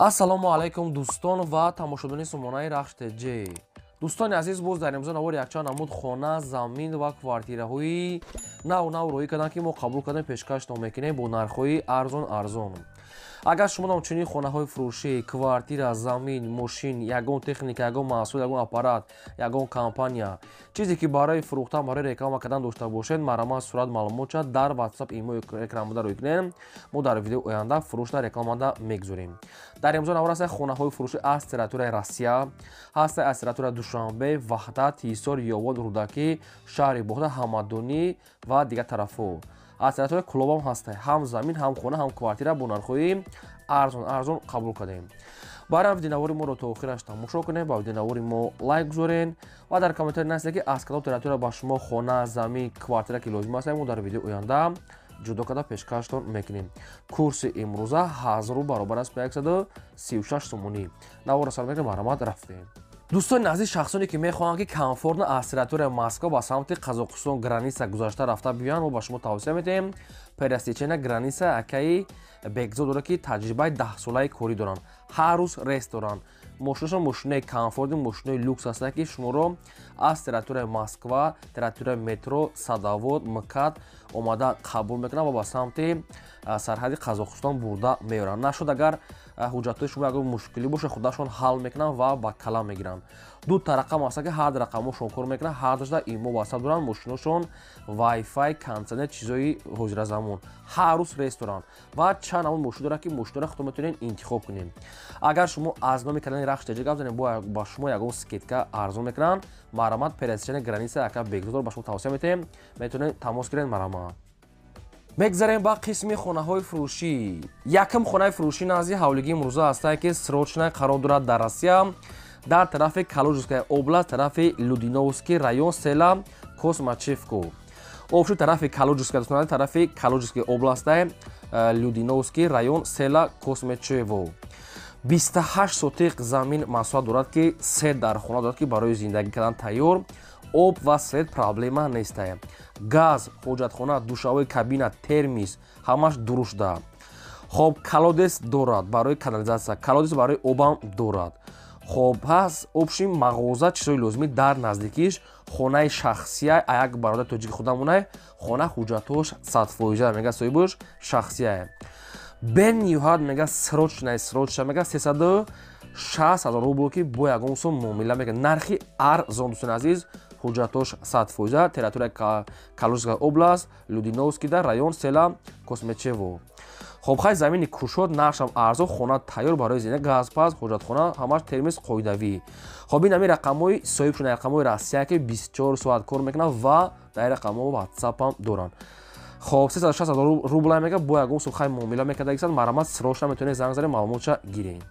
Ассалому алайкум, дӯстон ва тамошобинони сомонаи Рахш ТЖ. Дӯстони азиз, боз дар имрӯза навори якчанд намуд хона, замин ва квартираҳои нав нав роҳӣ карданд, ки мо қабул кардем, пешкаштон мекунем бо нархҳои арзон арзон. Агар шумо ҳамчунин хонаҳои фурӯшӣ, квартира, замин, мошин, ягон техника, ягон маҳсул, ягон аппарат, ягон компания, чизе ки барои фурӯхтан, барои реклама кардан дошта бошед, марҳамат, сурат, маълумотша дар WhatsApp, имо, экран буда рӯй кунед. Мо дар видеои оянда фурӯшда, рекламада мегузорем. Дар имрӯза навор ҳастад хонаҳои фурӯшӣ аз территорияи Россия, ҳастад аз территорияи Душанбе, Ваҳдат, Ҳисор, Ёвон, Рӯдакӣ, шаҳри Бохта, Ҳамадонӣ ва дигар тарафҳо. Аз территорияи Кӯлобам ҳастад, ҳам замин, ҳам хона, ҳам квартира бо нархҳои арзон арзон қабул кардем. Барам видеонавори моро то охираш тамошо кунед, ба видеонавори мо лайк гузоред ва дар комментарий нависед, ки аз кадом территория ба шумо хона, замин, квартира ки лозим аст, мо дар видеои оянда ҷудо карда пешкаштон мекунем. Курси имрӯза 1000 баробар аст ба 136 сомонӣ. Наворро сар мекунем, марҳамат, рафтем. Дӯстони азиз, шахсоне ки мехоҳанд, ки комфортно аз территорияи Москва ба самти Қазоқистон граница гузашта рафта биёянд, мо ба шумо тавсия медиҳем пересечения граница акаи Бекзод дорад, ки таҷрибаи 10-солаи корӣ доранд, ҳар рӯз рейс доранд. Мошинашон мошинаи комфортный, мошинои люкс ҳастанд, ки шуморо аз территорияи Москва, территорияи метро Садовод, МКАД омада қабул мекунанд ва ба самти сарҳади Қазоқистон бурда меоранд. Нашуд, агар ҳуҷҷатҳои шумо ягон мушкилӣ боша, худашон ҳал мекунанд ва ба калам мегиранд. Ду та рақам ҳаста, ки ҳар рақамошон кор мекунанд, ҳар душда имо, WhatsApp доранд. Мошиношон вайфай, кондитсионер, чизои ҳозиразамон, ҳар рӯз рейс доранд ва чанд намуд мошин доранд, ки мошинро худтон метавонед интихоб кунед. Агар шумо аз номи канали Рахш ТЖ гап занед, ба шумо ягон скидка арзон мекунанд. Марҳамат, пересечения граница ака Бекзодро ба шумо тавсия метиҳем, метавонед тамос гиред, марҳамат. Мегзарем ба қисми хонаҳои фурӯшӣ. Якум хонаи фурӯшӣ назди ҳавлигии имрӯза ҳастае, ки срочно қарор дорад дар Россия, дар тарафи Калужская область, тарафи Людиновский район, села Космачевку. Общий тарафи Калужская, тарафи Калужской областае, Людиновский район, села Космачево. 28 сотиқ замин масоҳат дорад, ки се дархона дорад, ки барои зиндагӣ кардан тайёр, об ва свет проблема нестае, газ, ҳоҷатхона, душавои кабина, термис ҳамаш дуруст шуда. Хоб, колодец дорад барои канализация, колодец барои обам дорад. Хоб, пас общий мағоза, чизҳои лозимӣ дар наздикиш. Хонаи шахсия, як бародари тоҷики худамонай. Хона ҳуҷҷатҳош 100%, мега соҳибаш шахсияе. Бениҳоят, мега, срочно, срочно, мега, 360 000 рубл, ки бо ягон сум муомила мекунад, нархи арзон. Дӯстони азиз, ҳуҷҷатҳош 100%, территория Калужская область, Людиновский да район, села Космечево. Хоб, хай, замини кушод, нархшам арзон, хона тайёр барои зиндагӣ, газпаз, ҳоҷатхона ҳамаш, термис қоидавӣ. Хоб, ин ҳами рақамҳои соҳибшуна, рақамҳои Россия, ки 24 соат кор мекунанд ва дар рақамҳо ватсапам доранд. Хоб, 360 000 рубла, мега, бо ягон сум хай муомила мекардагисад. Марҳамат, срочно метавонед занг занед, маълумотша гиред.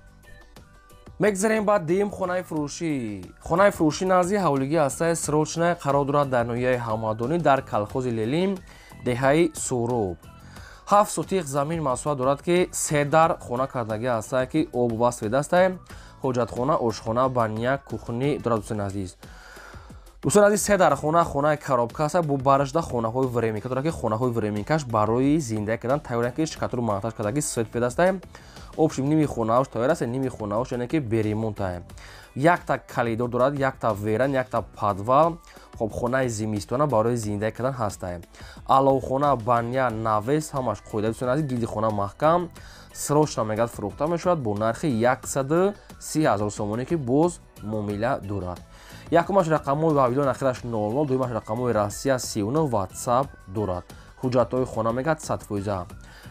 Мегзарем ба дуюм хонаи фурӯшӣ. Хонаи фурӯшӣ назди ҳавлигӣ ҳастаи срочно қарор дорад дар ноҳияи Ҳамадонӣ, дар колхози Лелим, деҳаи Суроб. 7 сотиқ замин масоҳат дорад, ки се дар хона кардагӣ ҳастае, ки об ва свет астае, ҳоҷатхона, ошхона, баня, кухня дорад. Дӯстони азиз, дӯстони азиз, се дар хона, хонаи коробка аст, бо барашда хонаҳои временка дорад, ки хонаҳои временкаш барои зиндагӣ кардан тайёранд, ки штукатуру монтаж кардаги, свет педастае. Общем, ними хонаҳош тайёр аст, ними хонаҳош яъне ки бе ремонтае. Якта коридор дорад, якта веранда, якта подвал. Хоб, хонаи зимистона барои зиндагӣ кардан ҳастае, аловхона, баня, навес ҳамаш қоида. Дӯстони азиз, гилди хона маҳкам. Срочно, мегӯяд, фурӯхта мешавад бо нархи 130 000 сомонӣ, ки боз муомила дорад. Якумаш рақамҳои Вавилон, ахираш 00, дуюмаш рақамҳои Россия 39, ватсап дорад. Ҳуҷҷатҳои хона, мегӯяд, 100%.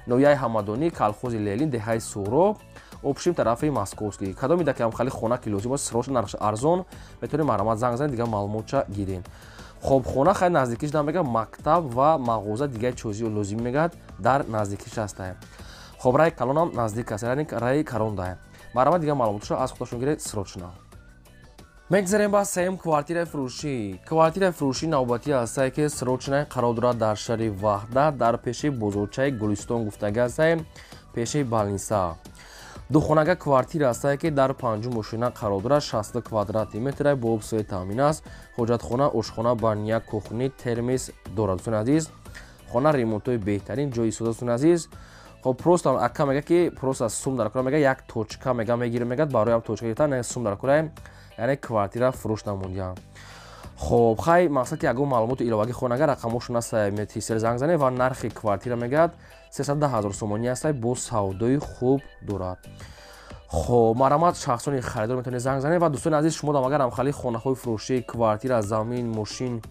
Ноҳияи Ҳамадонӣ, колхози Лелин, деҳаи Суроб, общем, тарафи Московский. Кадоми дакам хали хона ки лозим аст, срочно, нархш арзон, метавонед, марҳамат, занг занед, дигар маълумотша гиред. Хоб, хона хай наздикиш да, мега, мактаб ва мағоза, дигар чизи лозим, мегӯяд, дар наздикиш ҳастае. Хоб, раи калонам наздик аст, яъне раи карондае. Марҳамат, дигар маълумотшо аз худашон гиред срочно. Мегзарем ба сеюм квартираи фурӯшӣ. Квартираи фурӯшӣ навбатӣ ҳастае, ки срочно қарор дорад дар шаҳри Ваҳдат, дар пеши бозорчаи Гулистон гуфтагӣ ҳастае, пеши больница. Духонага квартира ҳастае, ки дар панҷум ошина қарор дорад, 60 квадрати метра, бо об, свет таъмин аст, ҳоҷатхона, ошхона, баня, кухня, термис дорад. Дӯстони азиз, хона ремонтҳои беҳтарин, ҷои истода. Дӯстони азиз, Хоб, просто ака мега, ки просто сум дар кора, мега, як точка мега мегирем, мегад, барои ҳам точка гирифтан, яъне сум дар кора, яъне квартира фурӯш намондиям. Хоб, хай, мақсад ки ягон маълумоти иловагӣ хоҳед, агар рақамошон аст, метисер занг занед. Ва нархи квартира, мегӯяд, 310 000 сомонӣ аст, бо савдои хуб дорад. Хоб, марҳамат, шахсони харидор метавонед занг занед. Ва дӯстони азиз, шумо дам агар ҳамхали хонаҳои фурӯшӣ, квартира, замин, мошин,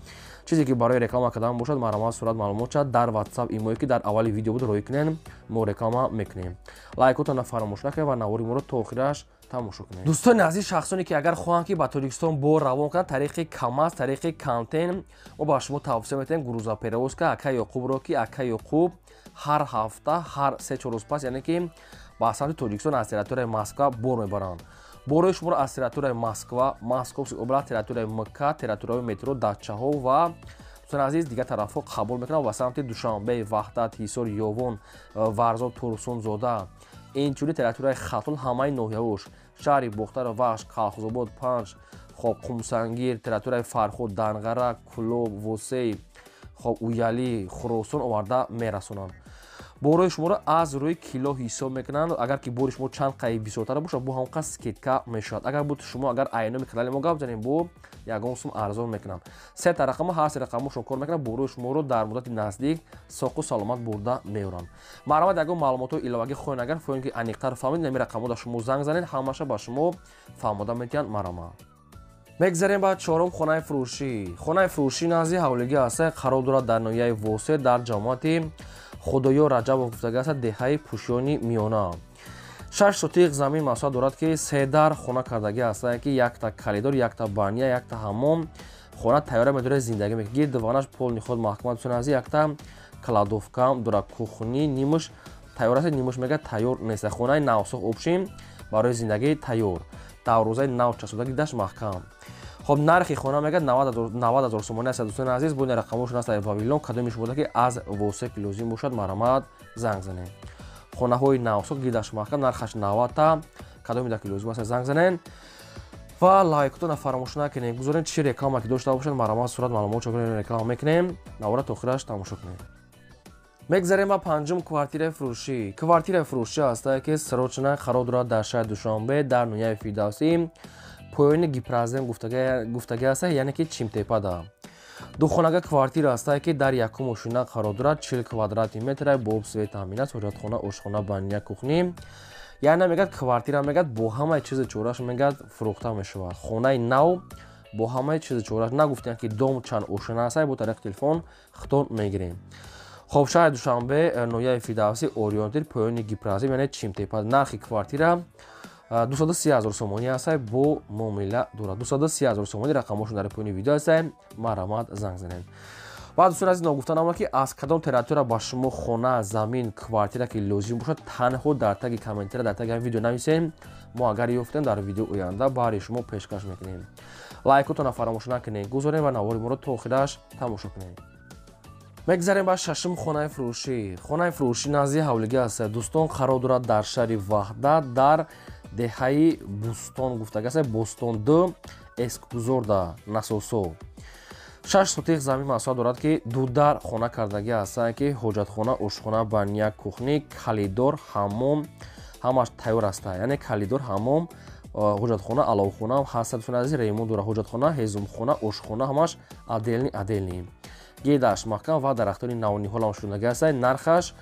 чизе ки барои реклама кардан бошад, марҳамат, сурат, маълумот шад дар WhatsApp, имое ки дар аввали видео буд, роҳӣ кунед, мо реклама мекунем. Лайкотонро фаромӯш накунед ва навори моро то охираш тамошо кунед. Дӯстони азиз, шахсоне ки агар хоҳанд, ки ба Тоҷикистон бор равон кунанд тариқи КамАЗ, тариқи контейнер, мо ба шумо тавсия метиҳем грузоперевозка ака Ёқубро, ки ака Ёқуб ҳар ҳафта, ҳар 3-4 рӯз пас, яъне ки ба самти Тоҷикистон аз территорияи Москва бор мебаранд. Борҳои шуморо аз территорияи Москва, Московский область, территорияи МК, территорияи метро, дачаҳо ва, дӯстони азиз, дигар тарафҳо қабул мекунанд ва самти Душанбе, Ваҳдат, Ҳисор, Ёвон, Варзоб, Турсунзода, инчунин территорияи Хатлон, ҳамаи ноҳияҳош, шаҳри Бохтар, Вахш, Калхозобод, Панҷ, хоб, Қумсангир, территорияи Фархор, Данғара, Кӯлоб, Восей, хоб, Уялӣ, Хуросон оварда мерасонанд. Борҳои шуморо аз рӯи кило ҳисоб мекунанд. Агар ки бори шумо чанд қай бисёртар бошад, бо ҳамон қад скидка мешавад. Агар буд шумо агар айноми канали мо гап занем, бо ягон сум арзон мекунанд. Сета рақама, ҳар се рақамошон кор мекунанд. Борҳои шуморо дар муддати наздик соқу саломат бурда меоранд. Марҳамат, ягон маълумотҳои иловагӣ хоҳед, агар хоҳем ки аниқтар фаҳмед, нами рақамҳо дар шумо занг занед, ҳамаша ба шумо фаҳмода метиҳанд. Марҳамат, мегзарем ба чорум хонаи фурӯшӣ. Хонаи фурӯшӣ назди ҳавлигӣ аста, қарор дорад дар ноҳияи Восе, дар ҷамоати Худоё Раҷабов гуфтага аст, деҳаи Пӯшиёни Миёна. 6 сотиқ замин масоҳат дорад, ки се дар хона кардагӣ аст, ки якта калидор, якта баня, якта ҳаммом. Хона тайёра медорад, зиндагӣ мекунад. Гирд ванаш полный худ маҳкама. Дӯстони азиз, якта кладовка дорад, кухни нимаш тайёр аст, нимаш, мега, тайёр нест. Хонаи навсох, общем, барои зиндагӣ тайёр, дарвозаи нав часпида, гирдаш маҳкам. Хоб, нархи хона, мега, 90 000 сомонӣ аст. Дӯстони азиз, бо рақамошон аст Вавилон. Кадоми шумо ки аз Восе ки лозим бошад, марҳамат, занг занед. Хонаҳои навсох, гирдаш маҳкам, нархаш 90-та. Кадоми да ки лозим аст, занг занед ва лайкотона фаромӯш накунед, гузоред. Чӣ реклама ки дошта бошад, марҳамат, сурат, маълумот чо реклама мекунем. Навора то охираш тамошо кунед. Мегзарем ба панҷум квартираи фурӯшӣ. Квартираи фурӯшӣ ҳастае, ки срочно қарор дорад дар шаҳри Душанбе, дар ноҳияи Фирдавсӣ, поёни Гипрозем гуфтагӣ аста, яъне ки Чимтепада. Духонага квартира ҳастае, ки дар якум ошина қарор дорад, 40 квадрати метра, бо об, свет таъмин аст, ҳоҷатхона, ошхона, баня, кухни. Яъне, мегӯяд, квартира, мегӯяд, бо ҳамаи чизи чораш, мегӯяд, фурӯхта мешавад. Хонаи нав бо ҳамаи чизи чораш. Нагуфтем, ки дом чанд ошина аст, бо тариқи телефон хитон мегирем. Хоб, шаҳри Душанбе, ноҳияи Фирдавсӣ, ориентир поёни Гипрозем, яъне Чимтепа. Нархи квартира 230 000 сомонӣ аст, бо муомила дорад. 230 000 сомонӣ. Рақамҳошон дар поёни видео аст, марҳамат, занг занед. Баъд, дӯстони азиз, ногуфта намонад, ки аз кадом территория ба шумо хона, замин, квартира ки лозим бошад, танҳо дар таги комментария, дар таги видео нависем. Мо агар ёфтем, дар видео оянда баҳри шумо пешкаш мекунем. Лайкотона фаромӯш накунед, гузорем ва навори моро то охираш тамошо кунед. Мегзарем ба шашум хонаи фурӯшӣ. Хонаи фурӯшӣ назди ҳавлигӣ аст, дӯстон, қарор дорад дар шаҳри Ваҳдат, дар деҳаи Бӯстон гуфтага аст, Бостон ду, Эскгузорда, насосо. 6 сотиқ замин масоҳат дорад, ки ду дар хона кардагӣ ҳастанд, ки ҳоҷатхона, ошхона, баня, кухни, калидор, ҳаммом ҳамаш тайёр аста. Яъне калидор, ҳаммом, ҳоҷатхона, аловхона ҳаст. Дӯстони азиз, ремонт дорад ҳоҷатхона, ҳезумхона, ошхона ҳамаш отдельный, отдельный, гирдаш маҳкам ва дарахтони навниҳолам шудагӣ аст. Нархаш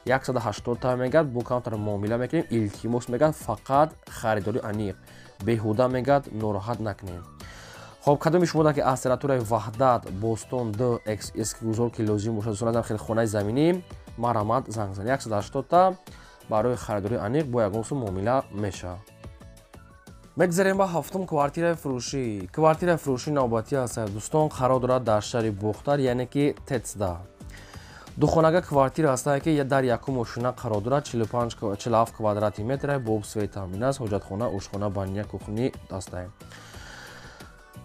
180 та, мегӯяд, бо камтар муомила мекунем. Илтимос, мегӯяд, фақат харидори аниқ, беҳуда, мегӯяд, нороҳат накунем. Хоб, кадоми шумо ки аз территорияи Ваҳдат, Бостон д, Эскгузор ки лозим бошад, дӯстон азам, хеле хонаи заминӣ, марҳамат, занг занед. 180 та барои харидори аниқ бо ягон сум муомила мешавад. Мегзарем ба ҳафтум квартираи фурӯшӣ. Квартираи фурӯшӣ навбатӣ аст, дӯстон, қарор дорад дар шаҳри Бохтар, яъне ки Тецда. Духонага квартира ҳастае, ки дар якум ошина қарор дорад, 47 квадрати метра, бо об, свет таъмин аст, ҳоҷатхона, ошхона, баня, кухни ҳастае.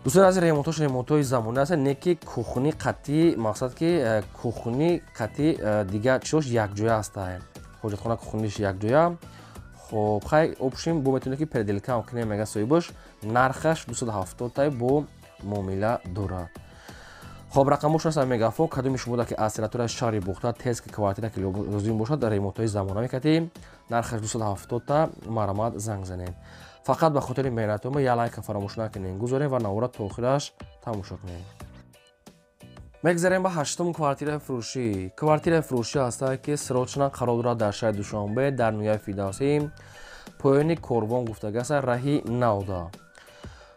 Дӯстони азиз, ремонтош ремонтҳои замонӣ аст, не ки кухни қатъи, мақсад ки кухни қатъи дигар чизош якҷоя ҳастае, ҳоҷатхона, кухниш якҷоя. Хоб, хай, общем, бо метавонед ки переделкаам кунем, мега соҳибаш. Нархаш 270 тай, бо муомила дорад. Хоб рақамош аст Мегафон. Кадоми шумо ки аз территорияи шаҳри Бухта тез ки квартира ки лозим бошад, дар ремонтҳои замонавӣ кати нархаш 270 та, марҳамат занг занед. Фақат ба хотири меҳнатҳои мо як лайка фаромӯш накунед, гузорем ва навора то охираш тамошо кунед. Мегзарем ба ҳаштум квартираи фурӯшӣ. Квартираи фурӯшӣ ҳастад, ки срочно қарор дорад дар шаҳри Душанбе, дар ноҳияи Фирдавсӣ, поёни корвон гуфтага аст, раҳи навда.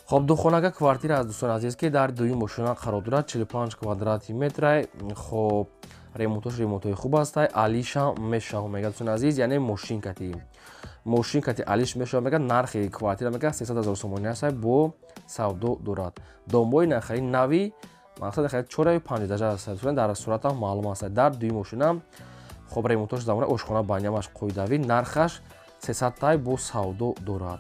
Хоб духонага квартира аз дӯстони азиз, ки дар дуюм ошёна қарор дорад, 45 квадрати метра. Хоб ремонтош ремонтҳои хуб аст, алиша мешава мега дӯстони азиз, яъне мошин кати алиш мешава мега. Нархи квартира мега 300 ҳазор сомонӣ аст, бо савдо дорад. Домбои нархаи нави мақсад хари 4-5 дараҷа аст, дар суратам маълум аст. Дар дуюм ошёна, хоб ремонтош замона, ошхона банямаш қоидавӣ, нархаш 300 тай, бо савдо дорад.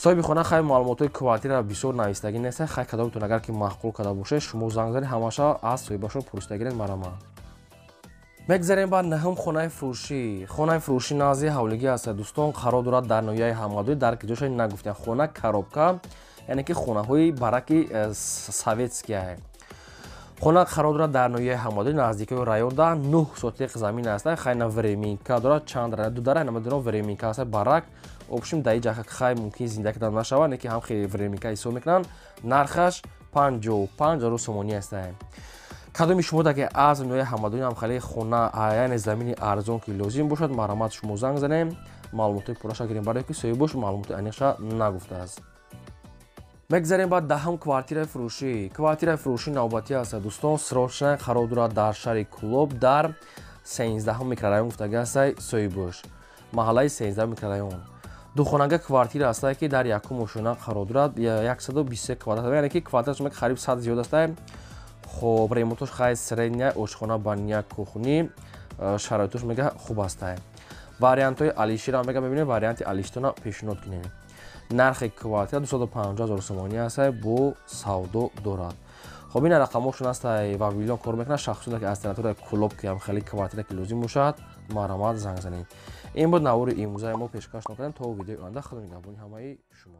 Соҳиби хона хай маълумотҳои квартира бисёр навистагӣ нест. Хай кадомтон агар ки маъқул карда бошед, шумо занг занед, ҳамаша аз соҳибашон пурсида гиред, марҳамат. Мегзарем ба наҳум хонаи фурӯшӣ. Хонаи фурӯшӣ назди ҳавлигӣ аст, дӯстон, қарор дорад дар ноҳияи Ҳамадонӣ, дар киҷоша нагуфтем. Хона коробка, яъне ки хонаҳои бараки советския. Хона қарор дорад дар ноҳияи Ҳамадонӣ, наздикии районда, 9 сотиқ замин аст. Хайна временка дорад, чанд ду дара намедонам, временка аст, барак общем дар иҷа хай мумкин зиндагӣ кардан нашавад, не ки ҳам хеле временка ҳисоб мекунанд. Нархаш 55 ҳазор сомонӣ аст. Кадоми шумо ки аз ноҳияи Ҳамадонӣ ҳам хеле хона, яъне замини арзон ки лозим бошад, марҳамат, шумо занг занем, маълумотҳои пурраша гирем, барое ки соҳибош маълумоти аниқша нагуфтааст. Мегзарем ба даҳум квартираи фурӯшӣ. Квартираи фурӯшӣ навбатӣ аст, дӯстон, срочно қарор дорад дар шаҳри Кӯлоб, дар 13-ҳум микрорайон гуфтага аст соҳибош, маҳаллаи 13 микрорайон. Духонага квартира аст, ки дар якум ошёна қарор дорад, 123 квадрат, яъне ки квадраташ қариб 100 зиёд аст. Хоб ремонтош хай средня, ошхона баня, кухни, шароитош мега хуб аст. Вариантҳои алишира мега мебинем, варианти алиштона пешниҳод кунем. Нархи квартира 250 ҳазор сомонӣ аст, бо савдо дорад. Хоб ина рақамошон аст, вавилон кор мекунад. Шахсоне ки аз территорияи Кӯлоб ки ҳам хеле квартира ки лозим бошад, марҳамат, занг занед. Ин буд навори имрӯзаи мо, пешкаш накардем. То видеои оянда, худо нигаҳбони ҳамаи шумо.